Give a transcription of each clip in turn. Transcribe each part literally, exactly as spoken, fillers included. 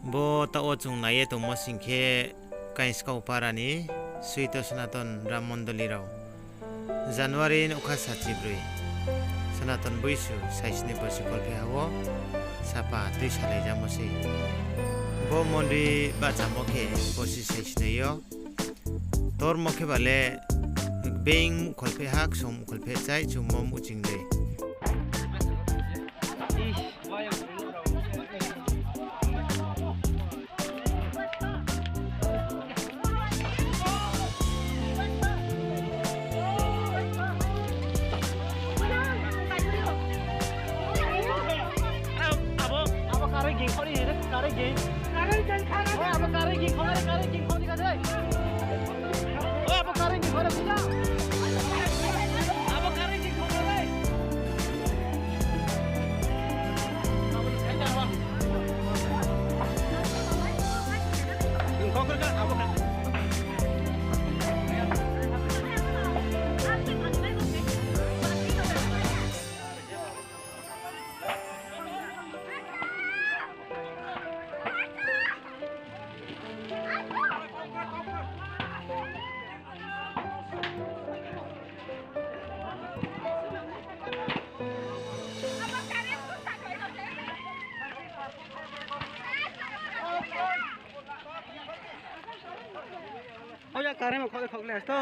Bo taoh wo chung nai ye tongmo sing khe, Kaiskau para ni Suito Sanaton Ram Mondoli rao January nougkha sa chibroi, Sanaton Boisu saisni bosi kholpheh ha wo sapa tuisalaijamo sei. Bo mondri bahchamo khe bosi saisnoi yo. Dormo khe ba le being kholpheh ha, ksong kholpheh chai, chungmo muching dei. Abo, abo kare ging khori, kare ging. Kare ging khori, kare ging khori, kare ging khori, kare. Abo kare ging khori, puja. Abo kare ging khori, kare. Oya, current khok khok le sto.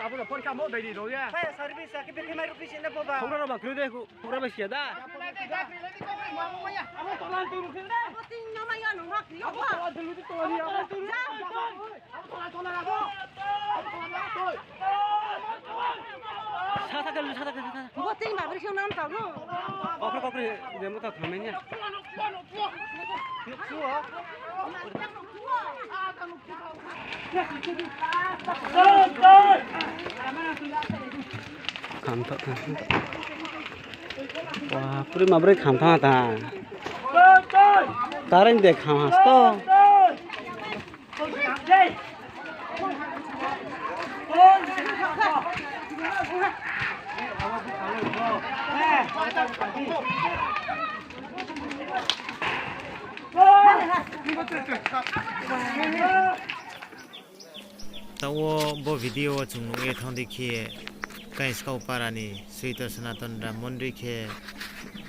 Abo no porikha mo dai di ro ya. Service ya, ke bikhe mai rupi sini bo ba. Khok rao ba kru de, khok rao ba sia da. Sa, sa, sa, sa, sa. Bo ting ba bri sing nan tau no. Kokri, kokri, je mo ta thamai ni. Kham tha, kham tha. Wa, puri ma bri kham tha ta. Current de kham ha sto. Taoh wo bo video wo chung nuh ye thanng di khe, Kaiskau para ni Suito Sanaton Ram Mondri khe,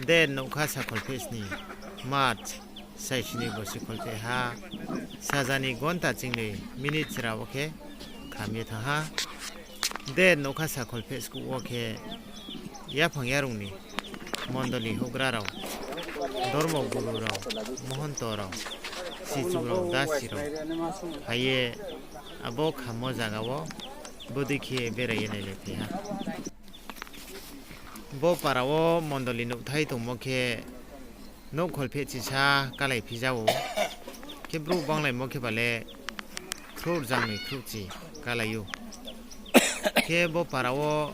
date nougkha sa kholpheh sni, March, saisni bosi kholpheh ha, saja ni gonta chingnoi minute chra wo khe kham ye thanng ha. Date nougkha sa kholpheh skuh wo khe yaphang yarung ni mondoli houhgra rao, dormo guru rao, mohonto rao, sichu rao, dasi rao phai ye abo khammo zaga wo bodei khe berai ye nailaiphai ha. Bo para wo mondoli nouhthai tongmo khe nouh kholpheh chisa kalai phija ou. Khe brouh banglaimo khe ba le khrouh rjang ni khrouhchi kalai ou. Khe bo para wo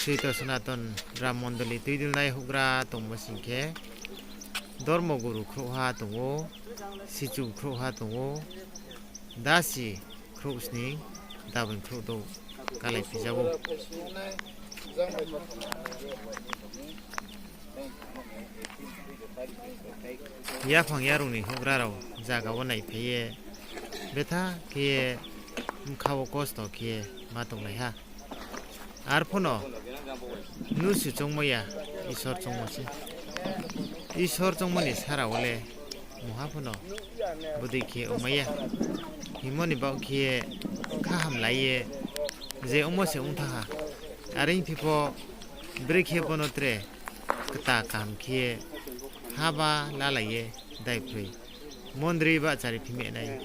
Suito Sanaton Ram Mondoli tuidulnai houhgra tongmo sing khe, dormo guru khrouhha tong ou, sichu khrouhha tong ou, dasi khrouhsni, daboing khrouhdouh kalai phija ou. Yaphang yarung ni houhgra rao zaga wo naiphai ye, betha khe ye, bkha wo kosto khe ye ma tonglai ha. Arphuh no mnusu choungmo ya, Isor choungmo se. Isor choungmo ni sara wo le mungha pho no bodei khe ongmai ya. Hingmo ni baoh khe ye kha hamlai ye je ongmo se ong thanng ha. Are hing phi pho brekhe bo no tre kta kaham khe ye haba lalai ye daiphroi mondri bahchari phimeh nai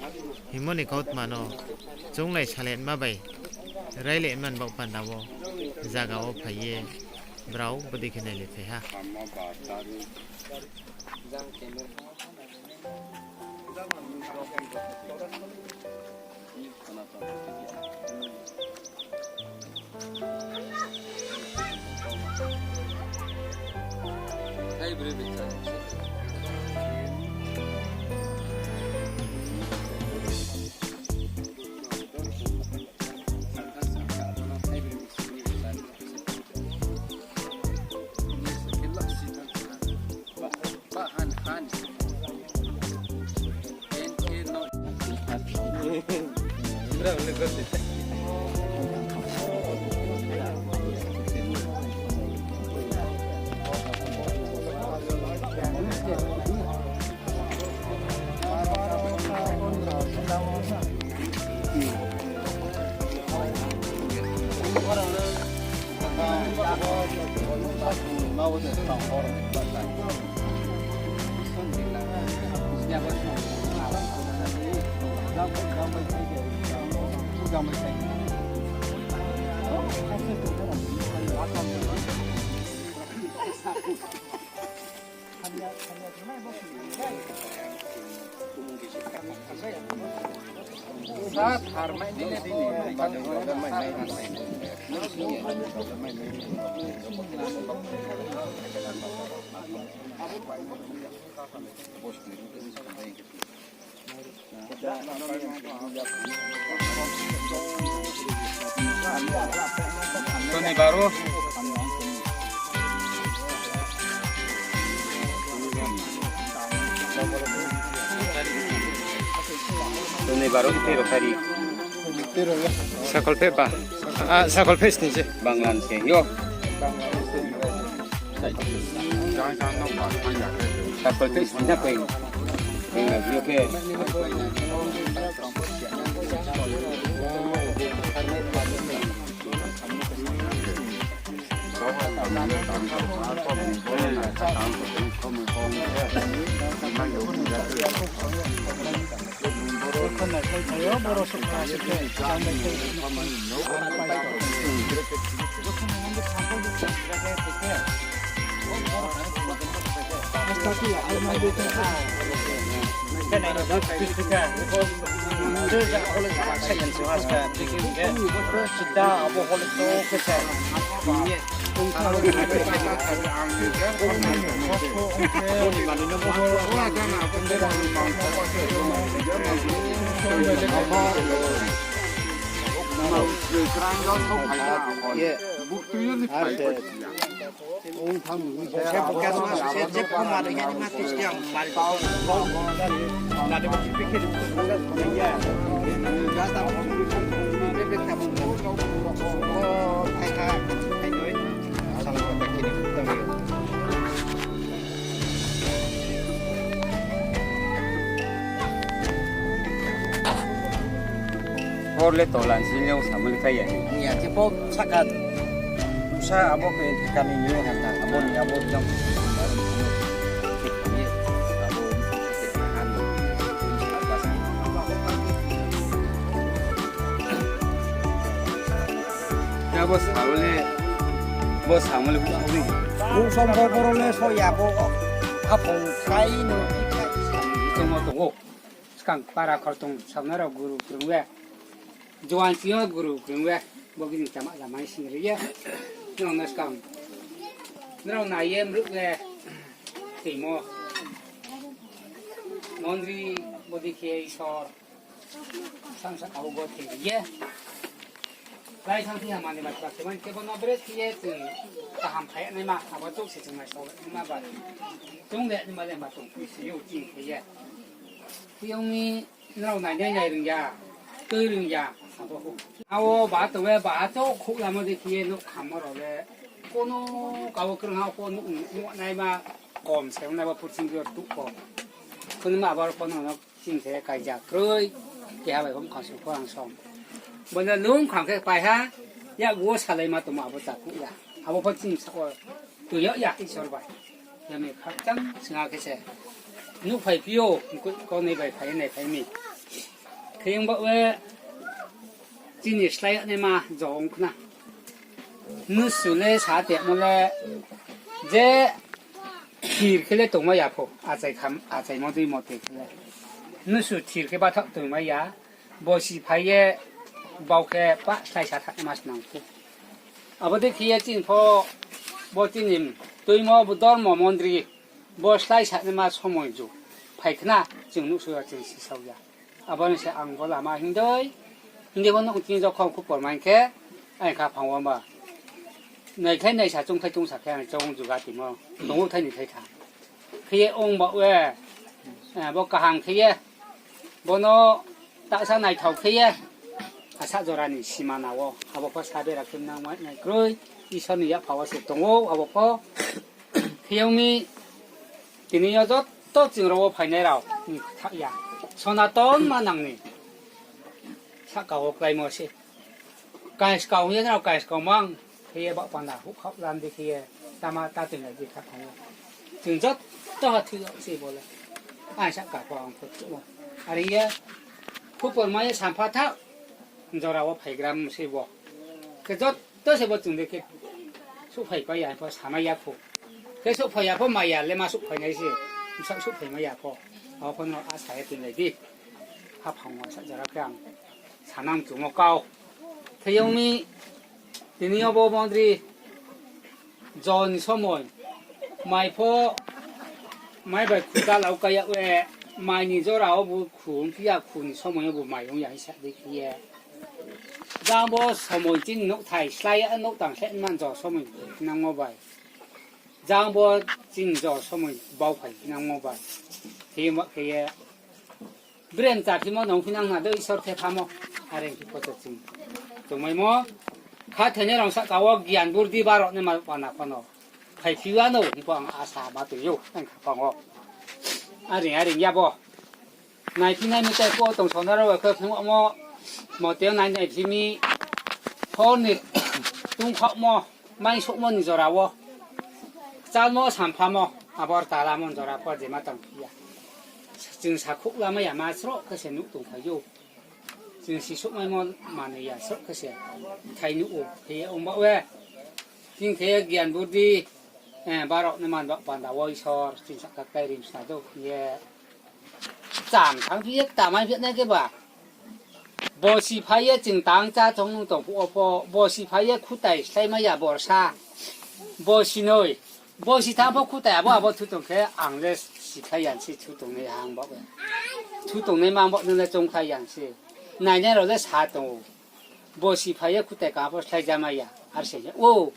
hingmo ni kautma no chounglai salai ma bai railai man baoh panda wo zaga wo phai ye brao bodei khe nailaiphai ha. Sonibar o. Sonibar o tero tarik. Sakol phe ba. Ah, sakol phe sni se. Bangla ni se yo. Sakol phe sni na koi. Bangla yo khe. Hor le tola ni sing yo samung le khlai ya. Ya, je bo saka sa abo khe kami ni yo hanta, abo ni abo jang. Ya bo sa le, bo sa le bu bu. Bu som bo boro le so ya bo. Aphung khai no. Tongmo tongo. Skang para khortong samna rao guru krung we. Joan sing yo guru krung we. Bo gini chama lamai sing ri ye. Nrao no skang. Nrao nai ye mruh le. Timo. Mondri bodei khe Isor. Samsa kau bo thei ye. Lai thang thing ha mani ma tla se man khe bo no bere thing ye chung kaham phai nai ma, abo chouh se chung nai sao nai ma ba. Chung le nai ma le ma chung phi se yo ching khe ye. Phi yong ni nrao nai nai nai ring ya, tui ring ya, abo hu. Abo ba tong we ba chouh khouh lamo dei khe ye nouh khamo rao le. Kono kau krung ha ko nouh, nouh nai ma kom se nai ba purching yo tuh ko. Kono ma abo ko no no Chini khe kaija kroi, keha bai hom khang song pho ang song. Bo no lung khang khe pai ha, yakgu wo salai ma tongmo abo ta kuh ya. Abo pho chini sa wo tui yag ya Isor bai. Yami khakchang sing ha khe se. Nuhphai phi ou, mkoih kaunoi bai phai nai phai mi. Khe ong baoh we chini slái yag naima jong khna. Nusu le sa temo le je thir khe le tongmai ya pho, achai kham, achaimo dei mote khe le. Nusu thir khe bathaoh tongmai ya, bosi phai ye bau khe pa slái sa thanngma se nang pho. Abo dei khe ye chini pho, bo chini tuimo bo dormo mondri, bo slái sa naima somoi ju phai khna, chung nuhsu ya, chung sisao ya. Abo ni se ang bo lama hing dei, hing dei bo nouh chini jokhon khupor mai khe, ang khaphang wo ba. Nai khe nai sa chung thai chung sa khe ang chung juga timo, tong ou thai ni thai tha. Khe ye ong baoh we, eh, bo kaham khe ye, bo no tahsa naithao khe ye, Asa jora ni simana wo abo pho sa bera khe nang mai nai kroi, Isor ni yakpha wo se tong ou abo pho. Khe yong mi, tini yo joto ching rao wo phainai rao ni thaoh ya, Sonaton manang ni sahka wo kláimo se. Kaiskau hing ye nrao kaiskau mang khe ye baoh panda houhkhaoh lam di khe ye tama ta toinai di kha thanng ou. Ching joto ha thoi yag se bo le. Ang sahka pho ang pho thoi ou. Are ye khupor mai ye sampha thaoh, jora wo phaigra mo se bo. Khe joto se bo ching di khe souhphaipai ya pho samai ya pho. Khe souhphai ya pho mai ya le ma souhphainai se. Bsa souhphaimai ya pho. Abo pho no asa ye toinai di. Khaphang wo sa jora khe ang sanang chumo kau. Khe yong mi, tini yo bo mondri jo ni somoi, mai pho, mai bai khu da lau ka yag ye, mai ni jora wo bu khu ongphi ya, khu ni somoi yo bu mai ong ya hing sa di khe ye. Jang bo somoi chini nouhthai slái ya, nouh tang slái man jo somoi nangmo bai. Jang bo chini jo somoi bau phai nangmo bai. Khe ma khe ye, Bren chaphimo nung phinang na do Isor khe phamo. Are hing pho to ching tongmaimo. Khathoinai rao sahka wo gian burdi barao naima pana pho no phaiphi ya no hing pho ang asa ma tong ou, ang khaphang wo. Are, are ya bo. Naiphi nai mi tai pho tong saonai rao khe phungmo, mote nai naiphi mi, hor ni tungkhaohmo, mai souhmo ni jora wo. Kchalmo samphamo, abor talamo ni jora pho jema tongphi ya. Ching sakhouh lamai ya ma sroh khe se nuh tongphai ou. Ching sisouhmaimo manoi ya sroh khe se thai nuh ou, khe ye ong baoh ye. Ching khe ye gian burdi, eh, barao naima baoh panda wo Isor ching sahka kláiri msna dou khe ye. Cham thanngphi ye ktamai phi nai khe ba. Bosi phai ye ching tang chá tong nung tong phuh wo pho, bosi phai ye khutai sláimai ya borsa. Bosi noi, bosi thanng pho khutai abo abo thu tong khe ang le sikhlai ya se thu tongnai hang baoh ye. Thu tongnai mang baoh nung le choungkhlai ya se. Nainai rao le sa tong ou. Bosi phai ye khutai kang pho slái jamai ya, are se ou.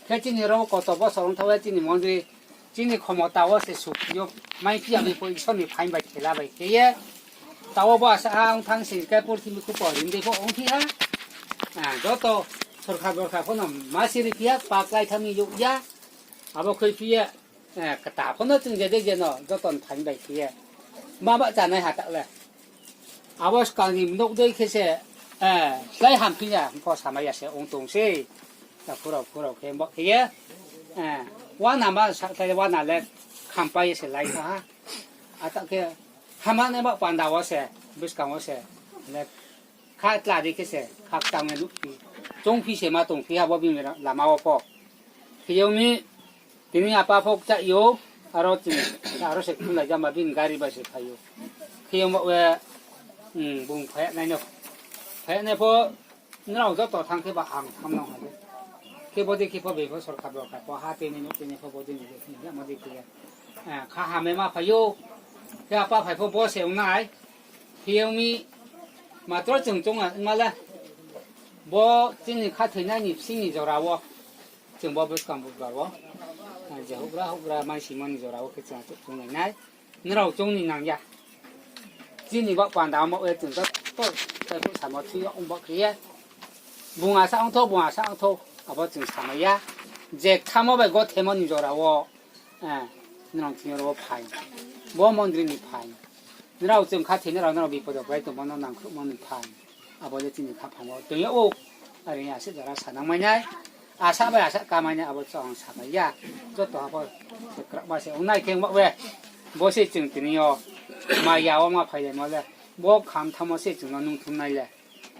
Khe chini rao koto bosor ong thanng le chini mondri, chini khomota wo se sukphi yo, maiphi ya mi pho Isor ni phaing bai khela bai khe ye. Taoh wo bo asa ha ong thanng se khe purthimbi khupo rim dei pho ongphi ha. Ah, joto sorkar borkar pho no ma siri phi ya, kpa klái thanng mi youh ya. Abo khuiphi ye, eh, kta pho no ching je dei je no joto ni phaing bai khe ye. Ma ba chánai ha taoh le. Abo skang ni nouh dei khe se, eh, slái hamphi ya, pho samai ya se ong tong se. Takhu rao, khu rao khe bo khe ye, eh, uana ma sa khe uana le khampai ye se lai tha ha. Ata khe hamanai ba panda wo se, buskang wo se, le kha tla di khe se, khakchang ye nuhphi, choungphi se ma tongphi ha bo bini lama wo pho. Khe yong mi, tini apa pho kchah yo, aro chini, aro se khunlai jama bini gari bai se phai ou. Khe yong baoh ye, hmm, bung phai nai no. Phai nai pho, nrao joto thanng khe ba ang thanng nang ha de. Khe bodei khe pho bepho sorkar borkar pho ha tini nouh tini pho bodei ni de, ya ma dei khe ye. Eh, kha hamya ma phai ou. Khe apa phai pho bo se ong nai. Khe yong mi, matro chung choung ma le. Bo chini khathoinai ni bsing ni jora wo. Chung bo buskang budbar wo, ah, je houhgra houhgra maisingmo ni jora wo khe chung achouh chounglai nai. Nrao choung ni nang ya. Chini baoh panda ong baoh ye chung joto, tei phuh samo thing yo ong baoh khe ye. Bung asa ong thou, bung asa ong thou, abo chung samai ya. Je kthamo bai gothemo ni jora wo, eh, nrao thing yo ro wo phai. Bo mondri ni phai. Nrao chung khathoinai rao nrao bipod wo klái tongmo no nangkhruhmo ni phai. Abo le chini khaphang wo tong yag ou. Are asa jora sanang mai nai. Asa bai asa kamai nai abo chung samai ya. Joto ha pho se krakma se ong nai khe ong baoh ye. Bo se chung tini yo maya wo ma phailaimo le. Bo khamthamo se chung no nung thum nai le.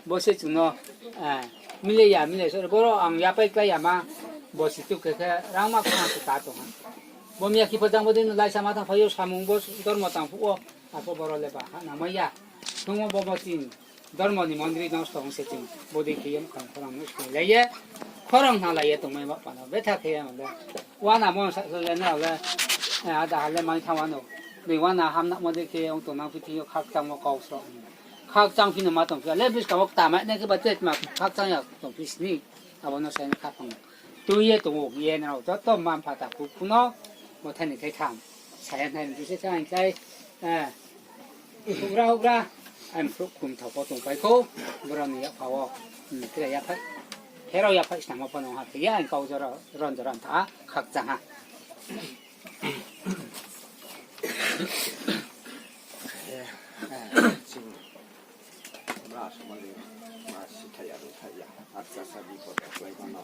Bo se chung no, eh, mile ya, mile so, boro ang yapai klái ya ma, bo si tu khe khe rangma khna se ta tong ha. Bo miya khe pho jang bodei no laisa ma tang phai ou, samung bo dormo tang phuh wo, apho boro le ba ha nangmai ya. Thungmo bo bo chini dormo ni mondri nosto ong se chung, bodei khe ye mkhang khorang no soi lai ye, khorang hna lai ye tongmai ba pano, betha khe ye le. Uana mo sa le nrao le, eh, ada ha le mai thanng wanou. Bini uana hamnamo dei khe ong tongnang phi thing yo khakchangmo kau sroh. Khakchang phi no ma tongphi ya. Le buskang wo kta mai nai khe ba tei tma khakchang ya tongphi sini. Abo no sa ye khaphang tui ye tong ou ye nrao joto mma mpha takhu khu no. Bo thani thai tham. Sa ye nai ni se sa hing khlai. Eh. Houhgra houhgra. Ang phruh khum thao pho tongpai khou, brao ni yakpha wo, hmm, tre yaphaih. Herao yaphaih snamo pho nung ha, thei ya, ang kau jora, ron jora tha, khakchang ha. Ching, ma somali, ma si thai ya, ru thai ya, acha sa bipod khlai mano.